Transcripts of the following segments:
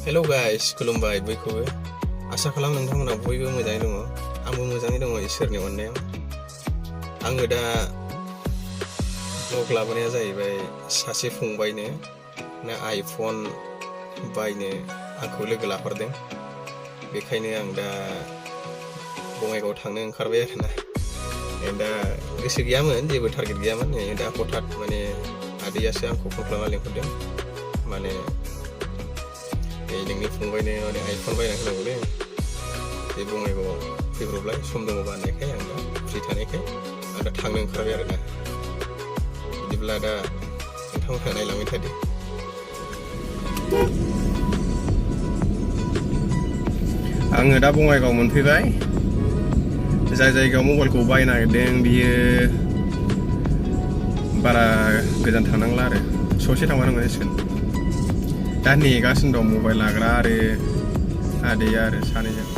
Hello guys, खुलुमबाय बयखौबो आसा खालाम नोंथांमोना बयबो मोजाङै दङ आंबो मोजाङै दङ इसोरनि अननायाव आङो दा ब्लग लाबोनाया जाहैबाय सासे फंबायनो ना iPhone बायनो आंखौ लोगो लाहरदों बेखायनो आं दा बङाइगाव थांनो ओंखारबाय आरोना दा गोसो गैयामोन जेबो टारगेट गैयामोन दा हठात माने आदैयासो आंखौ फन खालामना लिंहरदों माने नोंनि फंबायनो माने iPhone बायना होनांगौलै बे बङाइगावआव फैब्रबलाय सम दङबा होननायखाय आं दा फ्रि थानायखाय आं दा थांनो ओंखारबाय आरोना बिदिब्ला दा नोंथांमोनहा नायलांबाय थादो आङो दा बङाइगाव मोनफैबाय जाय जायगायाव मबाइलखौ बायनो नागिरदों बियो बारा गोजान थांनांला आरो ससे थांबानो मोनहैसिगोन दा नेगासिनो दं मबाइल लाग्रा आरो आदैया आरो सानैजों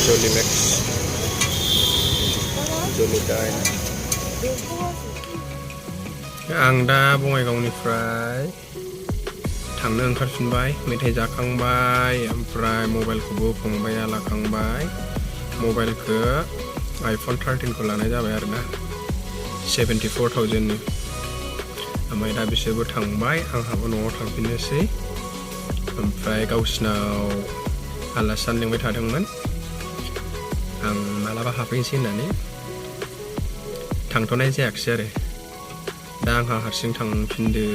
Jolly Max Jolly Dine आं दा बङाइगावनिफ्राय थांनो ओंखारफिनबाय मेथाइ जाखांबाय ओमफ्राय मबाइलखौबो फंबाया लाखांबाय मबाइलखौ iPhone 13 खौ लानाय जाबाय आरोना 74,000 नि ओमफ्राय दा बिसोरबो थांबाय आंहाबो न'आव थांफिननोसै ओमफ्राय गावसिनाव आलासि जानो लिंबाय थादोंमोन आं मालाबा हाबफैनोसै होननानै थांथ'नाय जायाखिसै आरो दा आंहा हारसिं थांफिनदो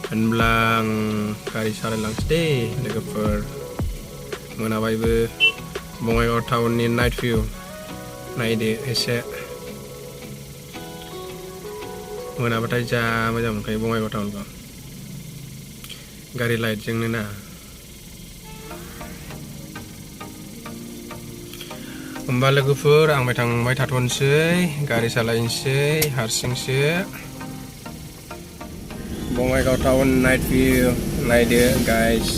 होनब्ला आं गारि सालायलांसै दे लोगोफोर मोनाबायबो बङाइगाव टाउननि नाइट भिउ नायदो एसे मोनाबाथाय जा मोजां मोनखायो बङाइगाव टाउनखौ गारि लाइटजोंनो ना होमबा लोगोफोर आंबो थांबाय थाथ'नोसै गारि सालायनोसै हारसिंसो बङाइगाव टाउन नाइट भिउ नायदो गाइस